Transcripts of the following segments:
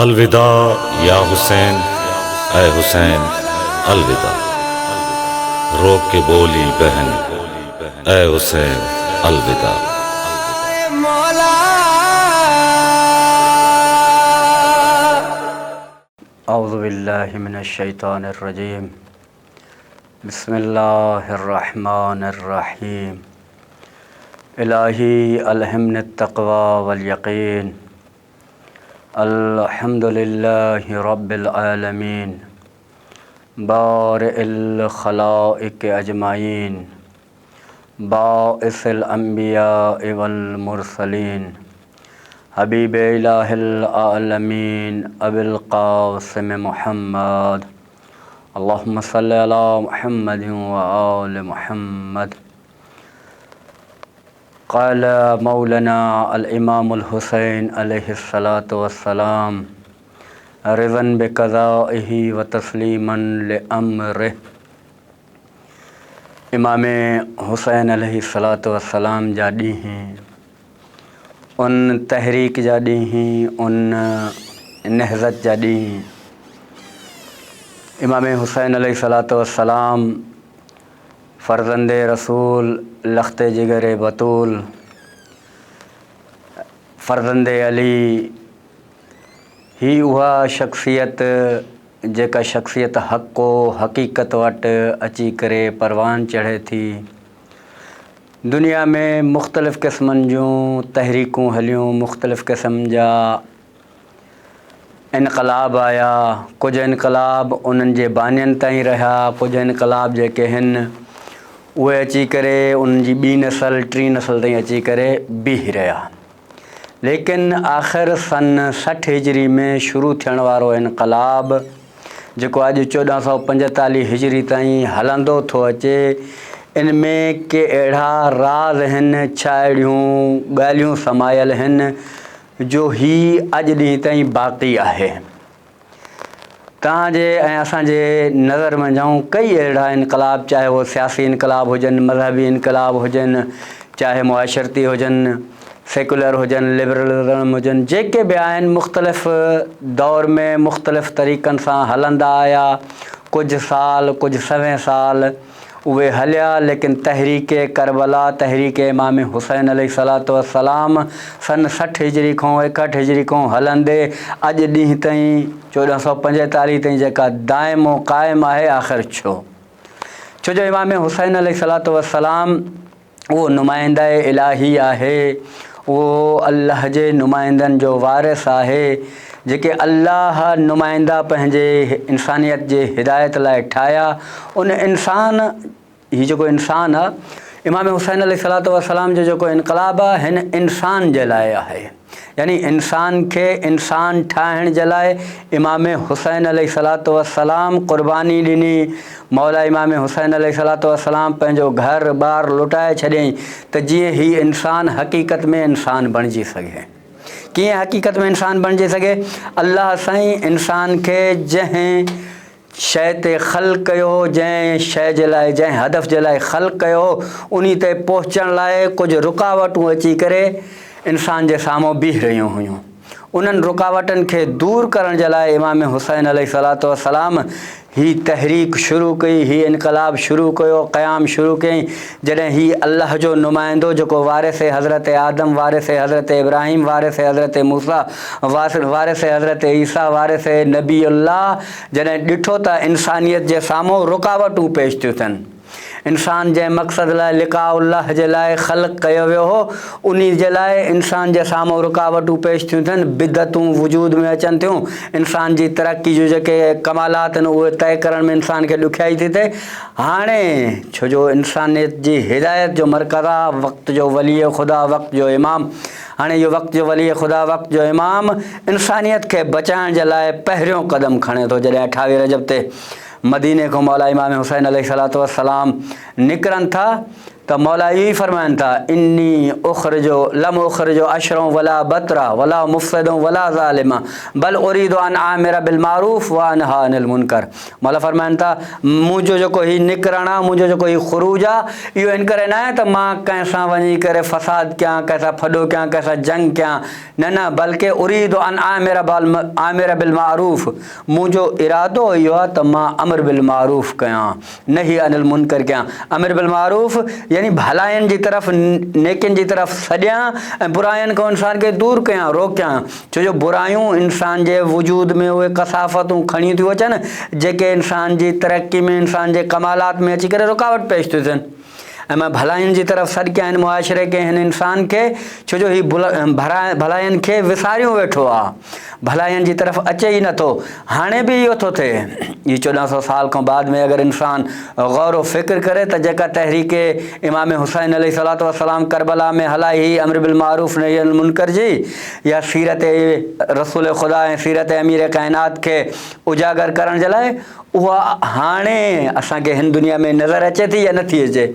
الوداع يا حسين اي حسين الوداع رو کے بولي بهن اي حسين الوداع. اعوذ بالله من الشيطان الرجيم بسم الله الرحمن الرحيم الهي الهمنا التقوى واليقين الحمد لله رب العالمين بارئ الخلائق اجمعين باعث الانبياء والمرسلين حبيب اله العالمين ابي القاسم محمد اللهم صل على محمد وآل محمد قال مولانا الامام الحسين عليه الصلاة والسلام رضا بقضائه وتسليما لامره امام حسين عليه الصلاة والسلام جا ڏينهن ان تحريڪ جا ڏينهن ان نهضت جا ڏينهن امام حسين عليه الصلاة والسلام فرزند رسول لخت جگر بتول فرزند علي هي اها شخصيت جيڪا شخصيت حق و حقيقت وٽ اچي ڪري پروان چڙهي ٿي. دنيا ۾ مختلف قسمن جون تحريڪون هليون، مختلف قسم جا انقلاب آيا، ڪجهه انقلاب انهن جي بانين تائين رهيا، ڪجهه انقلاب جيڪي هن اهي اچي ڪري انهن جي ٻي نسل، ٽين نسل تائين اچي ڪري بيهي رهيا. ليڪن آخر سن 60 هجري ۾ شروع ٿيڻ وارو انقلاب جيڪو اڄ 1445 هجري تائين هلندو ٿو اچي ان ۾ ڪي اهڙا راز هن ڇا اهڙيون ڳالهيون سمايل هن جو هي اڄ ڏينهن تائين باقي آهي. توهان جي ۽ اسان جي نظر منجهائون ڪئي اهڙا انقلاب چاهي اهو سياسي انقلاب هجن، مذهبي انقلاب هجن، چاهي معاشرتي هجن، سيڪولر هجن، لبرلزم هجن، جيڪي به آهن مختلف دور ۾ مختلف طريقن سان هلندا آيا، ڪجهه سال ڪجهه سوين سال. اهي هليا ليڪن تحريڪ ڪربلا، تحريڪ امام حسين عليه الصلوة والسلام سن 60 هجري کان 61 هجري کان هلندي اڄ ڏينهن تائين 1445 تائين جيڪا دائم و قائم آهي آخر ڇو؟ ڇو جو امام حسين عليه الصلوة والسلام اهو نمائنده الاهي آهي، اهو الله جي نمائندن جو وارث آهي، جيڪي الله نمائندا پنهنجي انسانيت جي هدايت لاء ٺاهيا، ان انسان، هي جيڪو انسان آ، امام حسين عليه الصلوة والسلام جو جيڪو انقلاب آ، هن انسان جي لاء آهي. يعني انسان کي انسان ٺاهڻ جي لاء امام حسين عليه الصلوة والسلام قرباني ڏني، مولا امام حسين عليه الصلوة والسلام پنهنجو گهر ٻار لٽائي ڇڏيائين ته جيئن هي انسان حقيقت ۾ انسان بڻجي سگهي. ڪيئن حقيقت ۾ انسان بڻجي سگهي؟ الله سائين انسان کي جنهن شيء تي خلق ڪيو هو، جنهن شيء جي لاء، جنهن هدف جي لاء خلق ڪيو هو، انهي تي پهچڻ لاء ڪجهه رڪاوٽون اچي ڪري انسان جي سامهون بيهه رهيون هيون. انهن رڪاوٽن کي دور ڪرڻ جي لاء امام حسين عليه الصلوة والسلام هي تحريڪ شروع ڪئي، هي انقلاب شروع ڪيو، قيام شروع ڪيائين، جڏهن هي الله جو نمائندو جيڪو وارث حضرت آدم، وارث حضرت ابراهيم، وارث حضرت موسيٰ، وارث حضرت عيسيٰ، وارث نبي الله، جڏهن ڏٺو ته انسانيت جي سامهون رڪاوٽون پيش ٿيون ٿين. انسان جنهن مقصد لاء لقاء الله جي لاء خلق ڪيو ويو هو، انهي جي لاء انسان جي سامهون رڪاوٽون پيش ٿيون ٿين، بدعتون وجود ۾ اچن ٿيون، انسان جي ترقي جون جيڪي ڪمالات آهن اهي طئي ڪرڻ ۾ انسان کي ڏکيائي ٿي ٿئي. هاڻي ڇو جو انسانيت جي هدايت جو مرڪز آ، وقت جو ولي خدا، وقت جو امام، هاڻي اهو وقت جو ولي خدا، وقت جو امام انسانيت کي بچائڻ جي لاء پهريون قدم کڻي ٿو، جڏهن اٺاويهه رجب تي مديني کان مولا امام حسين عليه الصلوة والسلام نڪرن ٿا ته. ته مولا اهو ئي فرمائن ٿا، اني اخرج لم اخرج عشرا ولا بطرا ولا مفسدا ولا ظالما بل اريد ان آمر بالمعروف وانهي عن المنڪر مولا فرمائن ٿا، منهنجو جيڪو هي نڪرڻ آ، منهنجو جيڪو هي خروج آ، اهو ان ڪري ناهي ته مان ڪنهن سان وڃي ڪري فساد ڪيان، ڪنهن سان ڦڏو ڪيان، ڪنهن سان جنگ ڪيان، نه نه بلڪه اريد ان آمر آمر بالمعروف منهنجو ارادو اهو آ ته مان امر بالمعروف ڪيان، نهي عن المنڪر ڪيان، امر بالمعروف يعني ڀلاين جي طرف نيڪين جي طرف سڏيان ۽ براين کان انسان کي دور ڪيان، روڪيان، ڇو جو برايون انسان جي وجود ۾ اهي ڪثافتون کڻي ٿيون اچن جيڪي انسان جي ترقي ۾ انسان جي ڪمالات ۾ اچي ڪري رڪاوٽ پيش ٿيون ٿين ۽ مان ڀلاين جي طرف سڏ ڪيان هن معاشري کي هن انسان کي ڇو جو هي ڀلاين کي وساريون ويٺو آ ڀلاين جي طرف اچي ئي نٿو هاڻي به اهو ٿو ٿئي هي چوڏهن سو سال کان بعد ۾ اگر انسان غور و فڪر ڪري ته جيڪا تحريڪ امام حسين عليه الصلوة والسلام ڪربلا ۾ هلائي هئي امر بالمعروف نهي عن المنڪر جي يا سيرت رسول خدا ۽ سيرت امير ڪائنات کي اجاگر ڪرڻ جي لاء اها هاڻي اسان کي هن دنيا ۾ نظر اچي ٿي يا نٿي اچي؟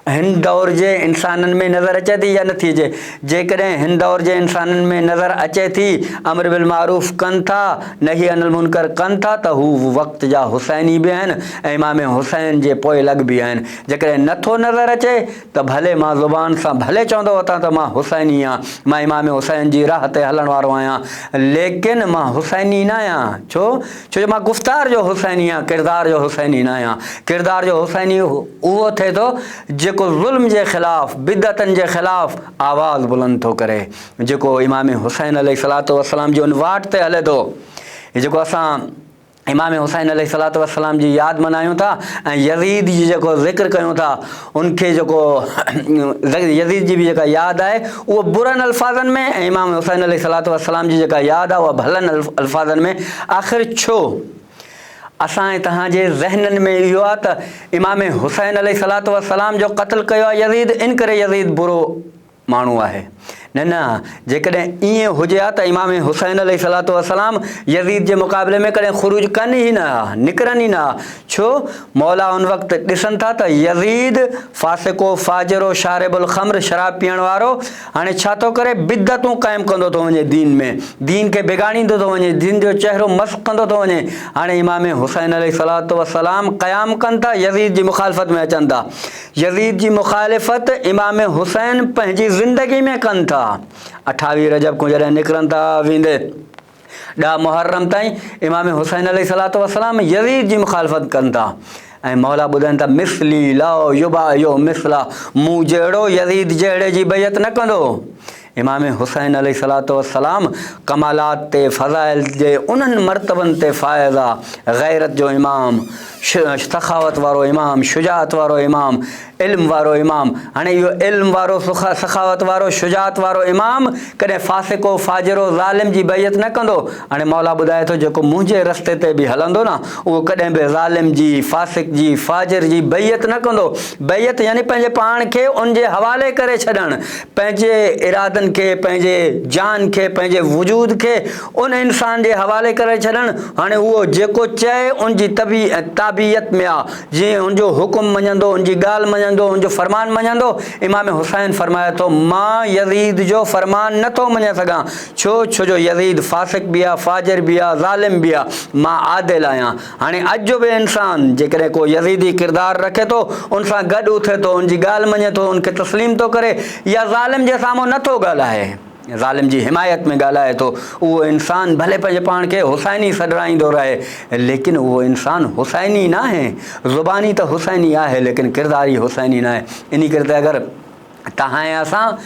هن دور جي انسانن ۾ نظر اچي ٿي يا نٿي اچي؟ جيڪڏهن هن دور جي انسانن ۾ نظر اچي ٿي، امر بالمعروف ڪن ٿا، نهي عن المنڪر ڪن ٿا ته هو وقت جا حسيني به آهن ۽ امام حسين جي پوئلڳ به آهن. جيڪڏهن نٿو نظر اچي ته ڀلي مان زبان سان ڀلي چوندو وتان ته مان حسيني آهيان، مان امام حسين جي راهه تي هلڻ وارو آهيان، ليڪن مان حسيني نه آهيان. ڇو؟ ڇو جو مان گفتار جو حسيني آهيان، ڪردار جو حسيني نه آهيان. ڪردار جو حسيني اهو ٿئي ٿو جيڪو ظلم جي خلاف، بدعتن جي خلاف آواز بلند ٿو ڪري، جيڪو امام حسين عليه الصلوة والسلام جي ان واٽ تي هلي ٿو، جيڪو اسان امام حسين عليه الصلوة والسلام جي ياد منايون ٿا ۽ يزيد جي جيڪو ذڪر ڪيون ٿا ان کي جيڪو يزيد جي به جيڪا ياد آهي اهو برن الفاظن ۾ ۽ امام حسين عليه الصلوة والسلام جي جيڪا ياد آهي اها ڀلن الفاظن ۾ آخر ڇو اسان ۽ توهان جي ذهنن ۾ اهو آهي ته امام حسين عليه الصلوة والسلام جو قتل ڪيو آهي يزيد ان ڪري يزيد برو ماڻهو آهي. نه نه، جيڪڏهن ائين هجي ها ته امام حسين عليه الصلوة والسلام يزيد جي مقابلي ۾ ڪڏهن خروج ڪن ئي نه ها، نڪرن ئي نه ها. ڇو؟ مولا ان وقت ڏسن ٿا ته يزيد فاسق و فاجر و شارب الخمر، شراب پيئڻ وارو، هاڻي ڇا ٿو ڪري؟ بدعتون قائم ڪندو ٿو وڃي دين ۾، دين کي بگاڙيندو ٿو وڃي، دين جو چهرو مسخ ڪندو ٿو وڃي. هاڻي امام حسين عليه الصلوة والسلام قيام ڪن ٿا، يزيد جي مخالفت ۾ اچن ٿا. يزيد جي مخالفت امام حسين پنهنجي زندگي ۾ ڪن ٿا. اٺاويهه رجب کان جڏهن نڪرن ٿا ويندي ڏهه محرم تائين امام حسين عليه الصلوة والسلام يزيد جي مخالفت ڪن ٿا ۽ مولا ٻڌائين ٿا مثلي لا يبايع مثله مون جهڙو يزيد جهڙي جي بيعت نه ڪندو. امام حسين عليه الصلوة والسلام ڪمالات تي فضائل جي انهن مرتبن تي فائز آ، غيرت جو امام، سخاوت وارو امام، شجاعت وارو امام، علم وارو امام، هاڻي اهو علم وارو سخاوت وارو شجاعت وارو امام ڪڏهن فاسق و فاجر و ظالم جي بيعت نه ڪندو، هاڻي مولا ٻڌائي ٿو جيڪو منهنجي رستي تي به هلندو نه اهو ڪڏهن به ظالم جي، فاسق جي، فاجر جي بيعت نه ڪندو، بيعت يعني پنهنجي پاڻ کي ان جي حوالي ڪري ڇڏڻ، پنهنجي ارادن کي، پنهنجي جان کي، پنهنجي وجود کي ان انسان جي حوالي ڪري ڇڏڻ، هاڻي اهو جيڪو چئي ان جي تابعيت ۾ آ، جيئن ان جو حڪم مڃندو، ان جي ڳالهه مڃندو، ان جو فرمان مڃندو، امام حسين فرمائي ٿو، مان يزيد جو فرمان نه ٿو مڃي سگهان، ڇو؟ ڇو جو يزيد فاسق به آ، فاجر به آ، ظالم به آ، مان عادل آهيان. هاڻي اڄ جو به انسان جيڪڏهن ڪو يزيدي ڪردار رکي ٿو، ان سان گڏ اٿي ٿو، ان جي ڳالهه مڃي ٿو، ان کي تسليم ٿو ڪري يا ظالم جي سامهون نه ٿو ڳالهائي، ظالم جي حمايت ۾ ڳالهائي ٿو، اهو انسان ڀلي پنهنجي پاڻ کي حسيني سڏرائيندو رهي، ليڪن اهو انسان حسيني ناهي. زباني ته حسيني آهي، ليڪن ڪرداري حسيني ناهي. انهي ڪري ته اگر توهان ۽ اسان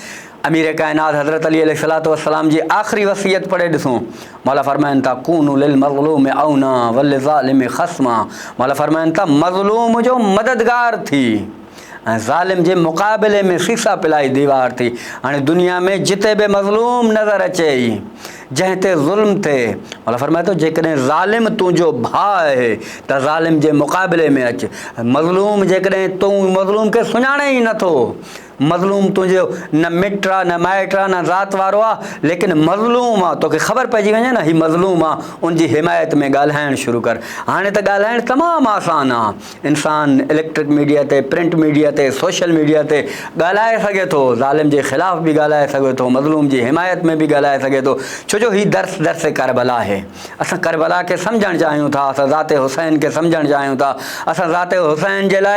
امير ڪائنات حضرت علي عليه الصلوة والسلام جي آخري وصيت پڙهي ڏسون. مولا فرمائن ٿا ڪونوا للمظلوم عونا وللظالم خصما مولا فرمائن ٿا مظلوم جو مددگار ٿي ۽ ظالم جي مقابلي ۾ سيسا پلائي ديوار ٿي. هاڻي دنيا ۾ جتي به مظلوم نظر اچي ئي جنهن تي ظلم ٿئي مولا فرمائي ٿو جيڪڏهن ظالم تنهنجو ڀاء آهي ته ظالم جي مقابلي ۾ اچ، مظلوم جيڪڏهن تون مظلوم کي سڃاڻين ئي نٿو مظلوم تنهنجو نه مٽ آ نه مائٽ آ نه ذات وارو آ ليڪن مظلوم آ توکي خبر پئجي وڃي نه هي مظلوم آ ان جي حمايت ۾ ڳالهائڻ شروع ڪر هاڻي ته ڳالهائڻ تمام آسان آ انسان اليڪٽرڪ ميڊيا تي پرنٽ ميڊيا تي سوشل ميڊيا تي ڳالهائي سگهي ٿو ظالم جي خلاف به ڳالهائي سگهي ٿو مظلوم جي حمايت ۾ به ڳالهائي سگهي ٿو ڇو جو هي درس درس ڪربلا آهي اسان ڪربلا کي سمجهڻ چاهيون ٿا، اسان ذات حسين کي سمجهڻ چاهيون ٿا، اسان ذات حسين جي لاء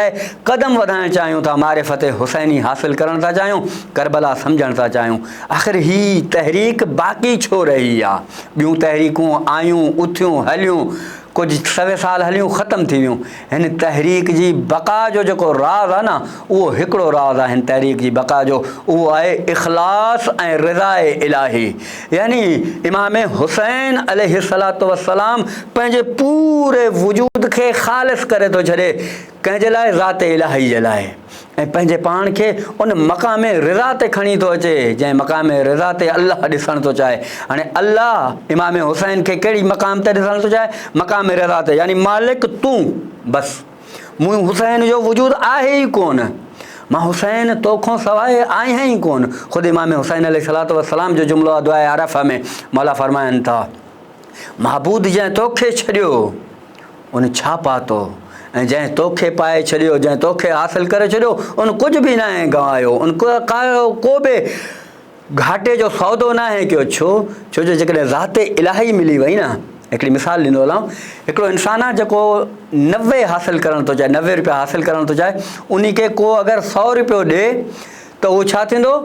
قدم وڌائڻ چاهيون ٿا، معرفت حسيني حاصل ڪرڻ ٿا چاهيون، ڪربلا سمجهڻ ٿا چاهيون. آخر هي تحريڪ باقي ڇو رهي آ؟ ٻيون تحريڪون آيون، اٿيون، هليون، ڪجهه سوين سال هليون، ختم ٿي ويون. هن تحريڪ جي بقا جو جيڪو راز آ نه، اهو هڪڙو راز آ هن تحريڪ جي بقا جو، اهو آهي اخلاص ۽ رضاء الاهي. يعني امام حسين عليه الصلوة والسلام پنهنجي پوري وجود کي خالص ڪري ٿو ڇڏي، ڪنهن جي لاء؟ ذات الاهي جي لاء ۽ پنهنجي پاڻ کي ان مقام رضا تي کڻي ٿو اچي، جنهن مقام رضا تي الله ڏسڻ ٿو چاهي. هاڻي الله امام حسين کي ڪهڙي مقام تي ڏسڻ ٿو چاهي؟ مقام رضا تي، يعني مالڪ تون بس. مون حسين جو وجود آهي ئي ڪونه، مان حسين توکون سواء آهيان ئي ڪونه. خود امام حسين عليه الصلوة والسلام جو جملو آهي دعاء عرفه ۾ مولا فرمائن ٿا، معبود جنهن توکي ڇڏيو ان ڇا پاتو ۽ جنهن توکي پائي ڇڏيو، جنهن توکي حاصل ڪري ڇڏيو ان ڪجهه به ناهي گنوايو، ان ڪو به گهاٽي جو سودو ناهي ڪيو، ڇو؟ ڇو جو جيڪڏهن ذات الاهي ملي وئي نه، هڪڙي مثال ڏيندو هلان، هڪڙو انسان آهي جيڪو 90 حاصل ڪرڻ ٿو چاهي، 90 روپيا حاصل ڪرڻ ٿو چاهي، انهي کي ڪو اگر سئو روپيو ڏي ته اهو ڇا ٿيندو؟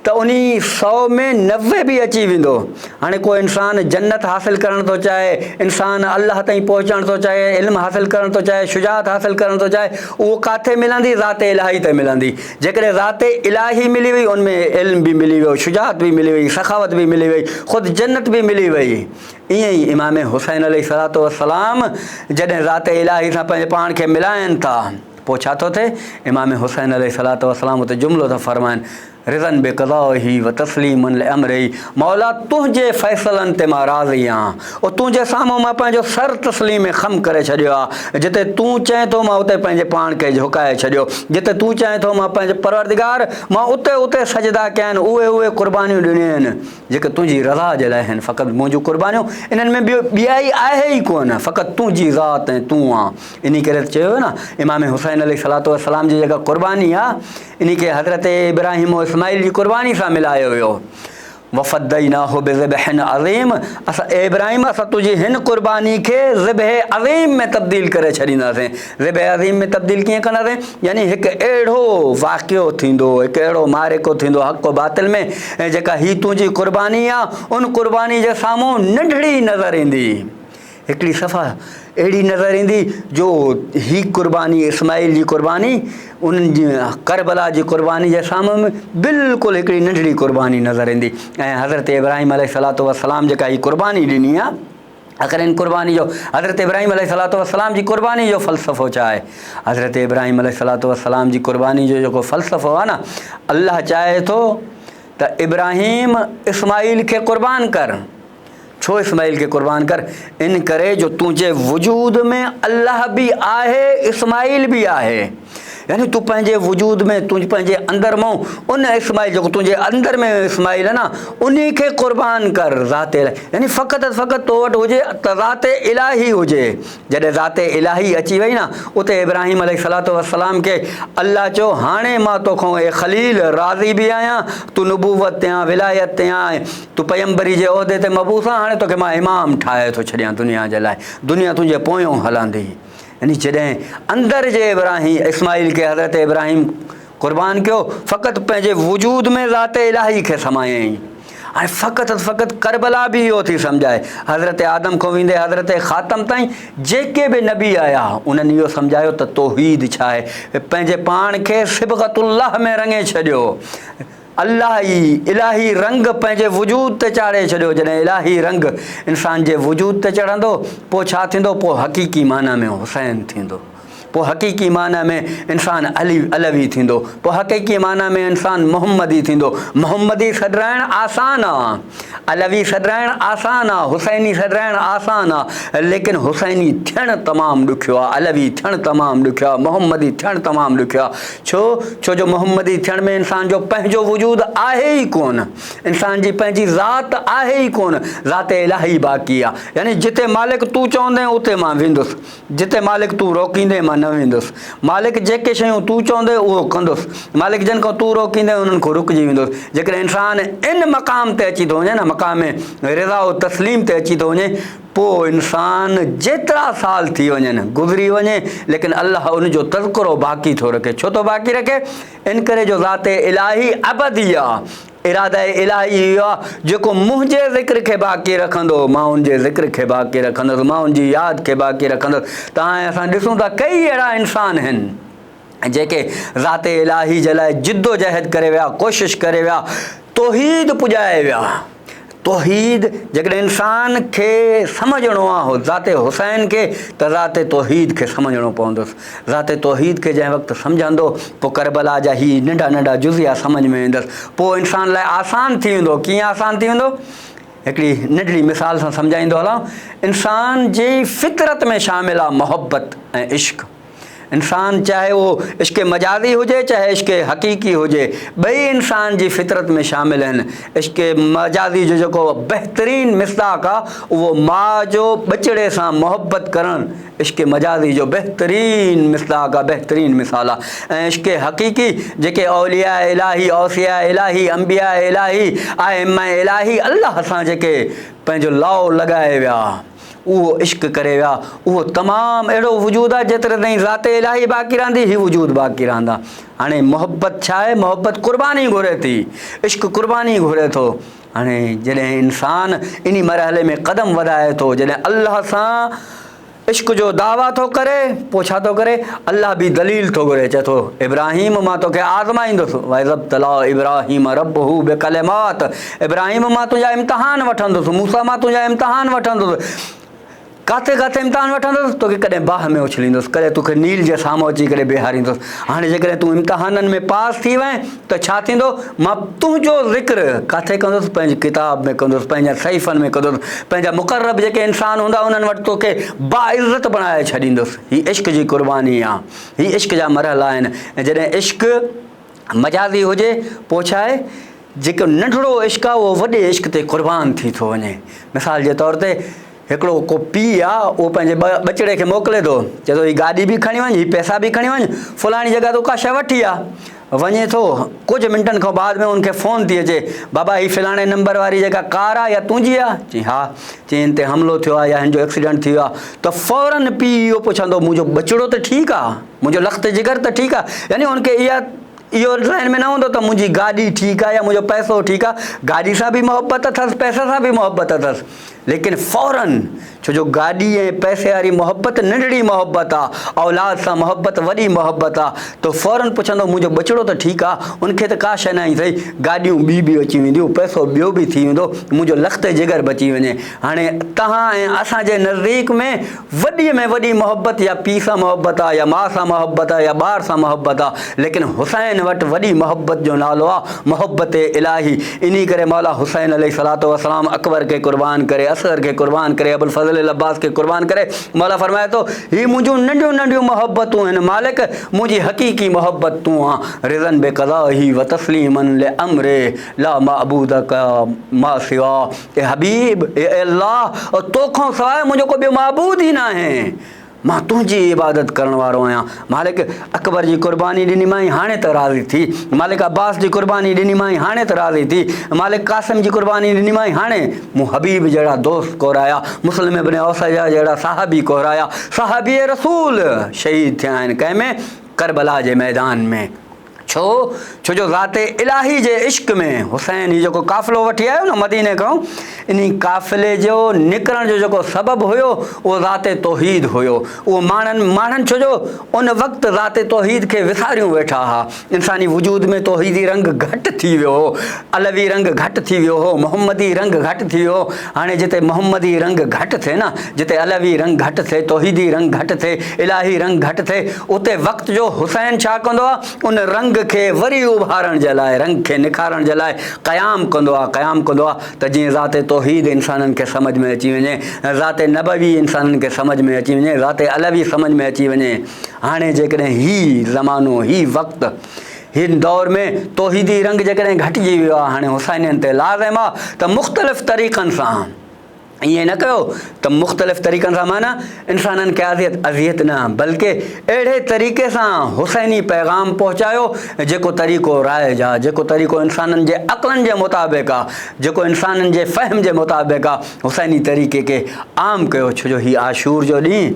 ته انهي سئو ۾ 90 به اچي ويندو. هاڻي ڪو انسان جنت حاصل ڪرڻ ٿو چاهي، انسان الله تائين پهچڻ ٿو چاهي، علم حاصل ڪرڻ ٿو چاهي، شجاعت حاصل ڪرڻ ٿو چاهي، اهو ڪاٿي ملندي؟ ذات الاهي تي ملندي. جيڪڏهن ذات الاهي ملي وئي، ان ۾ علم به ملي ويو، شجاعت به ملي وئي، سخاوت به ملي وئي، خود جنت به ملي وئي. ائين ئي امام حسين عليه الصلوة والسلام جڏهن ذات الاهي سان پنهنجي پاڻ کي ملائن ٿا، پوء ڇا ٿو ٿئي؟ امام حسين عليه الصلوة والسلام اتي جملو ٿا فرمائن، رضا بقضائه وتسليما لامره، مولا تنهنجي فيصلن تي مان راضي آهيان، او تنهنجي سامهون مان پنهنجو سر تسليم خم ڪري ڇڏيو آهي، جتي تون چئين ٿو مان اتي پنهنجي پاڻ کي جهڪائي ڇڏيو، جتي تون چئين ٿو مان پنهنجي پروردگار مان اتي اتي سجدا ڪيا آهن، اهي اهي قربانيون ڏنيون آهن جيڪي تنهنجي رضا جي لاء آهن، فقط منهنجون قربانيون انهن ۾ ٻيو ٻيائي آهي ئي ڪونه، فقط تنهنجي ذات ۽ تون آن. انهي ڪري ته چيو ويو نه امام حسين عليه الصلوة والسلام جي جيڪا قرباني آهي، انهي کي حضرت ابراهيم و اسماعيل جي قرباني سان ملايو ويو. وفديناه بذبح عظيم اسان اي ابراهيم اسان تنهنجي هن قرباني کي ذبح عظيم ۾ تبديل ڪري ڇڏينداسين. ذبح عظيم ۾ تبديل ڪيئن ڪنداسين؟ يعني هڪ اهڙو واقعو ٿيندو، هڪ اهڙو معرڪو ٿيندو حق و باطل ۾ ۽ جيڪا هي تنهنجي قرباني آ ان قرباني جي سامهون ننڍڙي نظر ايندي. هڪڙي صفا اهڙي نظر ايندي جو هي قرباني اسماعيل جي قرباني انهن جي ڪربلا جي قرباني جي سامهون ۾ بلڪل هڪڙي ننڍڙي قرباني نظر ايندي ۽ حضرت ابراهيم عليه الصلوة والسلام جيڪا هي قرباني ڏني آ آخر ان قرباني جو حضرت ابراهيم عليه الصلوة والسلام جي قرباني جو فلسفو ڇا آهي؟ حضرت ابراهيم عليه الصلوة والسلام جي قرباني جو جيڪو فلسفو آ نه الله چاهي ٿو ته ابراهيم اسماعيل کي قربان ڪر ڇو اسماعيل کي قربان ڪر؟ ان ڪري جو تنهنجي وجود ۾ الله به آهي، اسماعيل به آهي. يعني تون پنهنجي وجود ۾ تون پنهنجي اندر مان ان اسماعيل جيڪو تنهنجي اندر ۾ اسماعيل آهي نه انهي کي قربان ڪر ذات الهي يعني فقط فقط تو وٽ هجي ته ذات الهي هجي. جڏهن ذات الاهي اچي وئي نه، اتي ابراهيم عليه الصلوة والسلام کي الله چيو، هاڻي مان توکان اي خليل راضي به آهيان، تون نبوت تي آن، ولايت تي آن، تون پيمبري جي عهدي تي مبعوث آن، هاڻي توکي مان امام ٺاهي ٿو ڇڏيان دنيا جي لاء، دنيا تنهنجي پويون هلندي. يعني جڏهن اندر جي ابراهيم اسماعيل کي حضرت ابراهيم قربان ڪيو، فقط پنهنجي وجود ۾ ذات الاهي کي سمايائين ۽ فقط فقط ڪربلا به اهو ٿي سمجهائي. حضرت آدم کان ويندي حضرت خاتم تائين جيڪي به نبي آيا، انهن اهو سمجهايو ته توحيد ڇا آهي؟ پنهنجي پاڻ کي صبغة الله ۾ رڱي ڇڏيو. الله ئي الاهي رنگ پنهنجي وجود تي چاڙهي ڇڏيو. جڏهن الاهي رنگ انسان جي وجود تي چڙهندو، پوء ڇا ٿيندو؟ پوء حقيقي معنيٰ ۾ حسين ٿيندو. پوء حقيقي معنيٰ ۾ انسان علي علوي ٿيندو، پوء حقيقي معنيٰ ۾ انسان محمدي ٿيندو. محمدي سڏرائڻ آسان آ، علوي سڏرائڻ آسان آ، حسيني سڏرائڻ آسان آ، ليڪن حسيني ٿيڻ تمام ڏکيو آ، علوي ٿيڻ تمام ڏکيو آ، محمدي ٿيڻ تمام ڏکيو آ. ڇو؟ ڇو جو محمدي ٿيڻ ۾ انسان جو پنهنجو وجود آهي ئي ڪونه. انسان جي پنهنجي ذات آهي ئي ڪونه، ذات الاهي باقي آ. يعني جتي مالڪ تون چوندين اتي مان ويندس. جتي مالڪ تون روڪيندين مان نه ويندس. مالڪ جيڪي شيون تون چوندين اهو ڪندس. مالڪ جن کان تون روڪيندين انهن کان رڪجي ويندس. جيڪڏهن انسان ان مقام تي اچي ٿو وڃي نه مقام رضا و تسليم تي اچي ٿو وڃي پوء انسان جيترا سال ٿي وڃن گذري وڃي ليڪن الله ان جو تذڪرو باقي ٿو رکي. ڇو ٿو باقي رکي؟ ان ڪري جو ذات الاهي ابدي آ. اراده الاهي اهو آ، جيڪو منهنجي ذڪر کي باقي رکندو، مان ان جي ذڪر کي باقي رکندس، مان ان جي ياد کي باقي رکندس. توهان ۽ اسان ڏسون ٿا ڪيئي اهڙا انسان هن، جيڪي ذات الاهي جي لاء جدوجهد ڪري ويا، ڪوشش ڪري ويا، توحيد پڄائي ويا. توحيد جيڪڏهن انسان کي سمجهڻو آ ذات حسين کي ته ذات توحيد کي سمجهڻو پوندس. ذات توحيد کي جنهن وقت سمجهندو پوء ڪربلا جا هي ننڍا ننڍا جزئيا سمجهه ۾ ايندس. پوء انسان لاء آسان ٿي ويندو. ڪيئن آسان ٿي ويندو؟ هڪڙي ننڍڙي مثال سان سمجهائيندو هلان. انسان جي فطرت ۾ شامل آ محبت ۽ عشق. انسان چاهي اهو عشق مجازي هجي چاهي عشق حقيقي هجي ٻئي انسان جي فطرت ۾ شامل آهن. عشق مجازي جو جيڪو بهترين مصداق آ اهو ماء جو ٻچڙي سان محبت ڪرڻ عشق مجازي جو بهترين مصداق آ بهترين مثال آ ۽ عشق حقيقي جيڪي اولياء الاهي اوصياء الاهي انبياء الاهي ائمه الاهي الله سان جيڪي پنهنجو لائو لڳائي ويا. اهو عشق ڪري ويا، اهو تمام اهڙو وجود آهي جيتري تائين ذات الاهي باقي رهندي هي وجود باقي رهندا. هاڻي محبت ڇا آهي؟ محبت قرباني گهري ٿي، عشق قرباني گهري ٿو. هاڻي جڏهن انسان انهي مرحلي ۾ قدم وڌائي ٿو، جڏهن الله سان عشق جو دعويٰ ٿو ڪري، پوء ڇا ٿو ڪري؟ الله به دليل ٿو گهري، چئي ٿو ابراهيم مان توکي آزمائيندس، واذ ابتليٰ ابراهيم ربه بڪلمات، ابراهيم مان تنهنجا امتحان وٺندس، موسيٰ مان تنهنجا امتحان وٺندس، ڪاٿي ڪاٿي امتحان وٺندس، توکي ڪڏهن باهه ۾ اڇليندس، ڪڏهن توکي نيل جي سامهون اچي ڪري بيهاريندس. هاڻي جيڪڏهن تون امتحانن ۾ پاس ٿي وئين ته ڇا ٿيندو؟ مان تنهنجو ذڪر ڪاٿي ڪندس؟ پنهنجي ڪتاب ۾ ڪندس، پنهنجن صحيفن ۾ ڪندس، پنهنجا مقرب جيڪي انسان هوندا انهن وٽ توکي باعزت بڻائي ڇڏيندس. هي عشق جي قرباني آ، هي عشق جا مرحلا آهن ۽ جڏهن عشق مجازي هجي پوء ڇا آهي؟ جيڪو ننڍڙو عشق آ اهو وڏي عشق تي قربان ٿي ٿو وڃي. مثال جي طور تي هڪڙو ڪو پيء آ اهو پنهنجي ٻچڙي کي موڪلي ٿو، چئي ٿو هي گاڏي به کڻي وڃ، هي پئسا به کڻي وڃ، فلاڻي جڳهه تون ڪا شيء وٺي آ. وڃي ٿو، ڪجهه منٽن کان بعد ۾ ان کي فون ٿي اچي، بابا هي فلاڻي نمبر واري جيڪا ڪار آ اها تنهنجي آ؟ چئي ها. چئي هن تي حملو ٿيو آ يا هن جو ايڪسيڊنٽ ٿي ويو آ ته فورن پيء اهو پڇندو منهنجو ٻچڙو ته ٺيڪ آ؟ منهنجو لخت جگر ته ٺيڪ آ؟ يعني ان کي اها اهو ذهن ۾ نه هوندو ته منهنجي گاڏي ٺيڪ آ يا منهنجو پئسو ٺيڪ آ، گاڏي سان به محبت اٿس، پئسي سان به محبت اٿس، ليڪن فورن ڇو جو گاڏي ۽ پئسي واري محبت ننڍڙي محبت آ، اولاد سان محبت وڏي محبت آ، ته فورن پڇندو منهنجو ٻچڙو ته ٺيڪ آ، ان کي ته ڪا شيء ناهي ٿئي، گاڏيون ٻي به اچي وينديون، پئسو ٻيو به ٿي ويندو، منهنجو لخت جگر بچي وڃي. هاڻي توهان ۽ اسان جي نزديڪ ۾ وڏي ۾ وڏي محبت يا پيء سان محبت آ يا ماء سان محبت آ يا ٻار سان محبت آ ليڪن حسين وٽ وڏي محبت جو نالو آ محبت الاهي انهي ڪري مولا حسين عليه الصلوة والسلام اڪبر کي قربان ڪري اصغر کي قربان ڪري ابوالفضل العباس کي قربان ڪري مولا فرمائي ٿو هي منهنجون ننڍيون ننڍيون محبتون هن مالڪ منهنجي حقيقي محبت تون آن رضا بقضائه وتسليما لامره لا معبود ما سوا اي حبيب، اي الله، تو کان سواء منهنجو ڪو ٻيو معبود ئي ناهي، مان تنهنجي ئي عبادت ڪرڻ وارو آهيان. مالڪ اڪبر جي قرباني ڏني مائين، هاڻي ته راضي ٿي. مالڪ عباس جي قرباني ڏني مائين، هاڻي ته راضي ٿي. مالڪ قاسم جي قرباني ڏني مائين، هاڻي مون حبيب جهڙا دوست ڪورايا، مسلم ابن اوسجه جهڙا صحابي ڪورايا. صحابي رسول شهيد ٿيا آهن، ڪنهن ۾؟ ڪربلا جي ميدان ۾. ڇو؟ ڇو جو ذات الاهي جي عشق ۾ حسين هي جيڪو قافلو وٺي آيو نه مديني کان، انهي قافلي جو نڪرڻ جو جيڪو سبب هيو اهو ذات توحيد هيو. اهو ماڻهن ماڻهن ڇو جو ان وقت ذات توحيد کي وساريون ويٺا ها. انساني وجود ۾ توحيدي رنگ گهٽ ٿي ويو هو، علوي رنگ گهٽ ٿي ويو هو، محمدي رنگ گهٽ ٿي ويو هو. هاڻي جتي محمدي رنگ گهٽ ٿئي نه، جتي علوي رنگ گهٽ ٿئي، توحيدي رنگ گهٽ ٿئي، الاهي رنگ گهٽ ٿئي، اتي وقت جو حسين ڇا ڪندو آ؟ ان رنگ کي وري اڀارڻ جي لاء، رنگ کي نکارڻ جي لاء قيام ڪندو آ، قيام ڪندو آ ته جيئن ذات توحيد انسانن کي سمجهه ۾ اچي وڃي، ذات نبوي انسانن کي سمجهه ۾ اچي وڃي، ذات علوي سمجهه ۾ اچي وڃي. هاڻي جيڪڏهن هي زمانو، هي وقت، هن دور ۾ توحيدي رنگ جيڪڏهن گهٽجي ويو آ، هاڻي حسينين تي لازم آ ته مختلف طريقن سان، ائين نه ڪيو ته مختلف طريقن سان معنيٰ انسانن کي اذيت اذيت نه بلڪه اهڙي طريقي سان حسيني پيغام پهچايو جيڪو طريقو رائج آ جيڪو طريقو انسانن جي عقلن جي مطابق آ جيڪو انسانن جي فهم جي مطابق آ حسيني طريقي کي عام ڪيو ڇو جو هي عاشور جو ڏينهن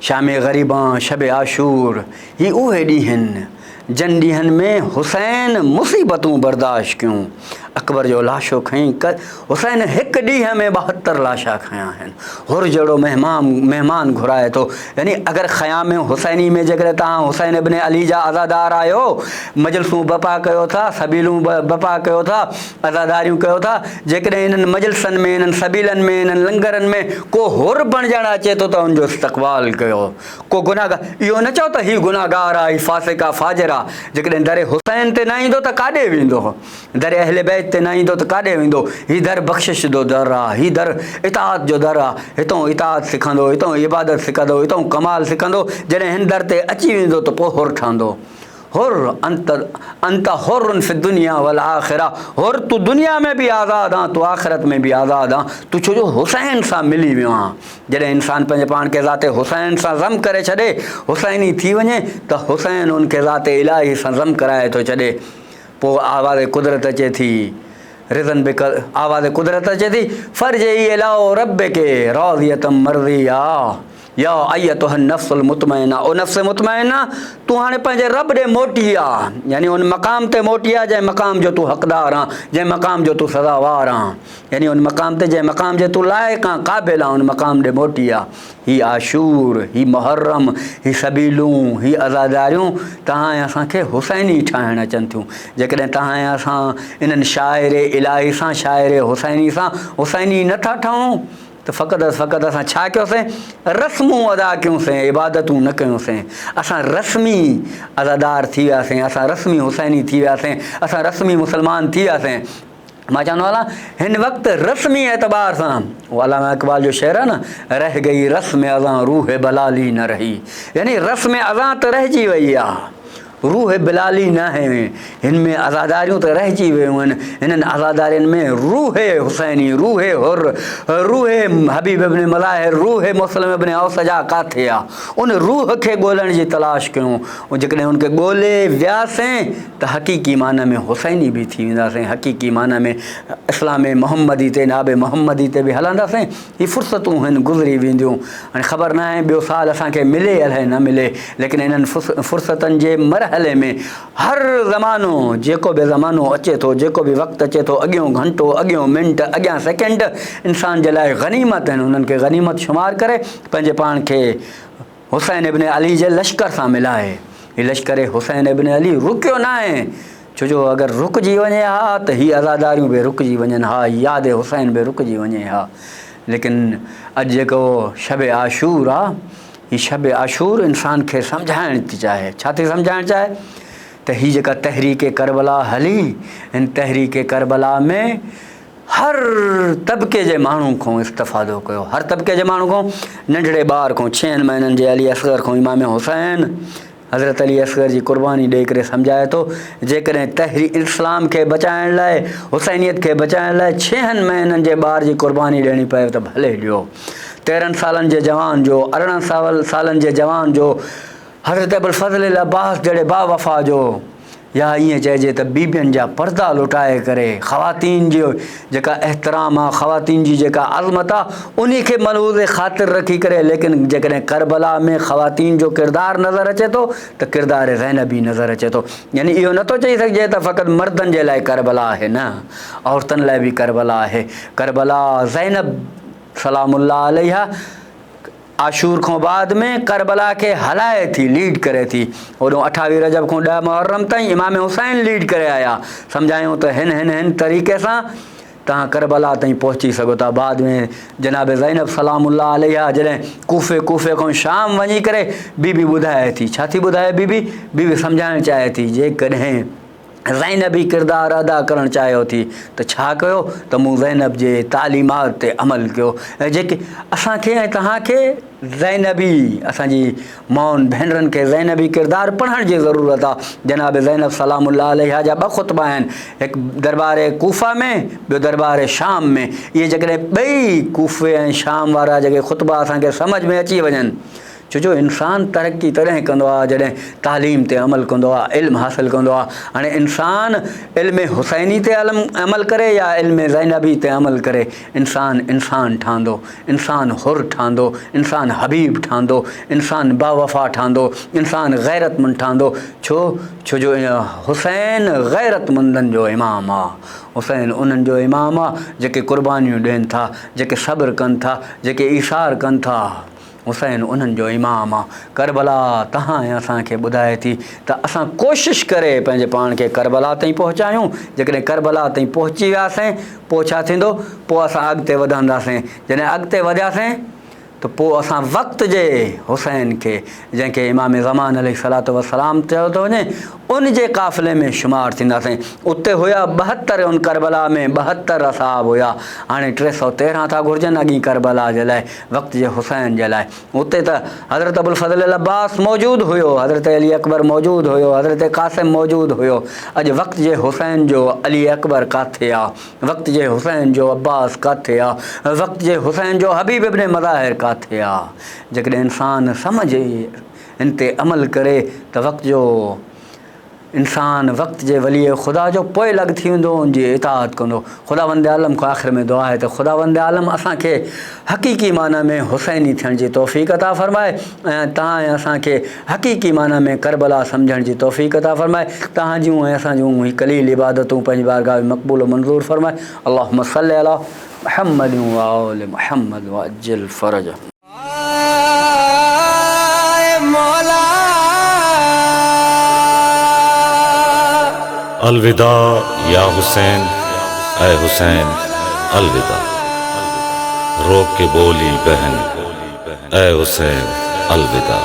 شام غريبان شب عاشور هي اهي ڏينهن جن ڏينهن ۾ حسين مصيبتون برداشت ڪيون. اڪبر جو لاشو کڻي حسين هڪ ڏينهن ۾ 72 لاشا کنيا آهن. حر جهڙو مهمان مهمان گهرائي ٿو. يعني اگر خيام حسيني ۾ جيڪڏهن توهان حسين ابن علي جا عزادار آهيو، مجلسون برپا ڪيو ٿا، سبيلون برپا ڪيو ٿا، عزاداريون ڪيو ٿا، جيڪڏهن انهن مجلسن ۾، انهن سبيلن ۾، انهن لنگرن ۾ ڪو حر بڻجڻ اچي ٿو ته ان جو استقبال ڪيو. ڪو گنهگار، اهو نه چئو ته هي گنهگار آ، هي فاسق آ، فاجر آ. جيڪڏهن در حسين تي نه ايندو ته ڪاڏي ويندو؟ در اهل بيت تي نه ايندو ته ڪاڏي ويندو؟ هي در بخشش جو در آ، هي در اطاعت جو در آ. هتئون اطاعت سکندو، هتئون عبادت سکندو، هتئون ڪمال سکندو. جڏهن هن در تي اچي ويندو ته پوء حر ٺهندو. حر انت انت حر في الدنيا والآخره حر تون دنيا ۾ به آزاد آن تون آخرت ۾ به آزاد آن تون ڇو جو حسين سان ملي ويو آن جڏهن انسان پنهنجي پاڻ کي ذات حسين سان ضم ڪري ڇڏي حسيني ٿي وڃي ته حسين ان کي ذات الاهي سان ضم ڪرائي ٿو ڇڏي پوء آواز قدرت اچي ٿي رضن بڪ آواز قدرت اچي ٿي فرجعي الي ربڪ راضية مرضيه يا ايتها النفس المطمئنه او نفس مطمئنه تون هاڻي پنهنجي رب ڏي موٽي آ يعني ان مقام تي موٽي آ جنهن مقام جو تون حقدار آن جنهن مقام جو تون سزاوار آن يعني ان مقام تي جنهن مقام جي تون لائق آن قابل آن ان مقام ڏي موٽي آ هي عاشور هي محرم هي سبيلون هي عزاداريون توهان ۽ اسان کي حسيني ٺاهڻ اچن ٿيون جيڪڏهن توهان ۽ اسان انهن شاعر الاهي سان شاعر حسيني سان حسيني نه ٿا ٺهون ته فقط از فقط اسان ڇا ڪيوسين؟ رسمون ادا ڪيونسين، عبادتون نه ڪيونسين. اسان رسمي عزادار ٿي وياسين، اسان رسمي حسيني ٿي وياسين، اسان رسمي مسلمان ٿي وياسين. مان چوندو هلان هن وقت رسمي اعتبار سان اهو علامه اقبال جو شعر آهي نه رهه گئي رسم ازان روح بلالي نه رهي يعني رسم ازان ته رهجي وئي آهي. روح بلالي ناهي، هن ۾ عزاداريون ته رهجي ويون آهن، هنن عزادارين ۾ روح حسيني، روح حر، روح حبيب ابن مظاهر، روح مسلم ابن اوسجا ڪاٿي آ؟ ان روح کي ڳولڻ جي تلاش ڪيون، جيڪڏهن ان کي ڳولي وياسين ته حقيقي معنيٰ ۾ حسيني به ٿي وينداسين، حقيقي معنيٰ ۾ اسلام محمدي تي، ناب محمدي تي به هلنداسين. هي فرصتون هن گذري وينديون، هاڻي خبر ناهي ٻيو سال اسان کي ملي الائي نه ملي، ليڪن انهن فرصتن جي مرحلي ۾ هر زمانو، جيڪو به زمانو اچي ٿو، جيڪو به وقت اچي ٿو، اڳيون گهنٽو، اڳيون منٽ، اڳيان سيڪنڊ انسان جي لاء غنيمت آهن، انهن کي غنيمت شمار ڪري پنهنجي پاڻ کي حسين ابن علي جي لشڪر سان ملائي. هي لشڪر حسين ابن علي رڪيو ناهي، ڇو جو اگر رڪجي وڃي ها ته هي عزاداريون به رڪجي وڃن ها، هي ياد حسين به رڪجي وڃي ها. ليڪن اڄ جيڪو شب عاشور آ، هي شب عاشور انسان کي سمجهائڻ ٿي چاهي. ڇا ٿي سمجهائڻ چاهي؟ ته هي جيڪا تحريڪ ڪربلا هلي، هن تحريڪ ڪربلا ۾ هر طبقي جي ماڻهو کان استفادو ڪيو، هر طبقي جي ماڻهو کان، ننڍڙي ٻار کان، ڇهن مهينن جي علي اصغر کان امام حسين حضرت علي اصغر جي قرباني ڏئي ڪري سمجهائي ٿو، جيڪڏهن تحريڪ اسلام کي بچائڻ لاء، حسينيت کي بچائڻ لاء ڇهن مهينن جي ٻار جي قرباني ڏيڻي پوي ته ڀلي ڏيو. 13 سالن جي جوان جو، 18 سالن جي جوان جو، حضرت ابوالفضل العباس جهڙي باوفا جو، يا ائين چئجي ته بيبين جا پردا لٽائي ڪري خواتين جو جيڪا احترام آ، خواتين جي جيڪا عظمت آ، انهي کي ملحوظ خاطر رکي ڪري ليڪن جيڪڏهن ڪربلا ۾ خواتين جو ڪردار نظر اچي ٿو ته ڪردار زينبي نظر اچي ٿو. يعني اهو نٿو چئي سگهجي ته فقط مردن جي لاء ڪربلا آهي نه، عورتن لاء به ڪربلا آهي. ڪربلا زينب سلام الله عليها عاشور کان بعد ۾ ڪربلا کي هلائي ٿي، ليڊ ڪري ٿي. هوڏهون اٺاويهه رجب کان ڏهه محرم تائين امام حسين ليڊ ڪري آيا. سمجهايون ته هن هن هن طريقي سان توهان ڪربلا تائين پهچي سگهو ٿا. بعد ۾ جناب زينب سلام الله عليها جڏهن ڪوفي ڪوفي کان شام وڃي ڪري بي بي ٻڌائي ٿي. ڇا ٿي ٻڌائي بي بي؟ بي بي سمجهائڻ چاهي ٿي جيڪڏهن زينبي ڪردار ادا ڪرڻ چاهيو ٿي ته ڇا ڪيو ته مون زينب جي تعليمات تي عمل ڪيو ۽ جيڪي اسان کي ۽ توهان کي زينبي اسان جي مائن ڀينرن کي زينبي ڪردار پڙهڻ جي ضرورت آ. جناب زينب سلام الله عليها جا ٻه خطبا آهن هڪ دربار ڪوفه ۾ ٻيو دربار شام ۾ اهي جيڪڏهن ٻئي ڪوفي ۽ شام وارا جيڪي خطبا اسان کي سمجهه ۾ اچي وڃن ڇو جو انسان ترقي تڏهن ڪندو آهي جڏهن تعليم تي عمل ڪندو آهي، علم حاصل ڪندو آهي. هاڻي انسان علم حسيني تي عمل ڪري يا علم زينبي تي عمل ڪري، انسان انسان ٺهندو، انسان حر ٺهندو، انسان حبيب ٺهندو، انسان باوفا ٺهندو، انسان غيرتمند ٺهندو. ڇو؟ ڇو جو حسين غيرتمندن جو امام آهي. حسين انهن جو امام آهي جيڪي قربانيون ڏين ٿا، جيڪي صبر ڪن ٿا، جيڪي ايثار ڪن ٿا. حسين انهن جو امام آ. ڪربلا تهان ۽ اسان کي ٻڌائي ٿي ته اسان ڪوشش ڪري پنهنجي پاڻ کي ڪربلا تائين پهچايون، جيڪڏهن ڪربلا تائين پهچي وياسين پوء ڇا ٿيندو؟ پوء اسان اڳتي وڌنداسين، جڏهن اڳتي وڌياسين ته پوء اسان وقت جي حسين کي جنهن کي امام زمان عليه الصلوة والسلام چيو ٿو وڃي ان جي قافلي ۾ شمار ٿينداسين. اتي هيا 72 ان ڪربلا ۾ 72 اصحاب هيا، هاڻي 313 ٿا گهرجن اڳين ڪربلا جي لاء. وقت جي حسين جي لاء اتي ته حضرت ابوالفضل العباس موجود هيو، حضرت علي اڪبر موجود هيو، حضرت قاسم موجود هيو، اڄ وقت جي حسين جو علي اڪبر ڪاٿي آ، وقت جي حسين جو عباس ڪاٿي آ، وقت جي حسين جو حبيب ابن مظاهر ڪاٿي آ. جيڪڏهن انسان سمجهي ان تي عمل ڪري ته وقت جو انسان وقت جي ولي خدا جو پوئلڳ ٿي ويندو، ان جي اطاعت ڪندو. خداوند عالم کان آخر ۾ دعا آهي ته خداوند عالم اسان کي حقيقي معنيٰ ۾ حسيني ٿيڻ جي توفيق عطا فرمائي ۽ توهان ۽ اسان کي حقيقي معنيٰ ۾ ڪربلا سمجهڻ جي توفيق عطا فرمائي. توهان جون ۽ اسان جون هي قليل عبادتون پنهنجي بارگاهه ۾ مقبول و منظور فرمائي. اللهم صل علي محمد وآل محمد وعجل فرجهم. الوداع يا حسين اي حسين الوداع روڪ ڪي بولي بهن اي حسين الوداع.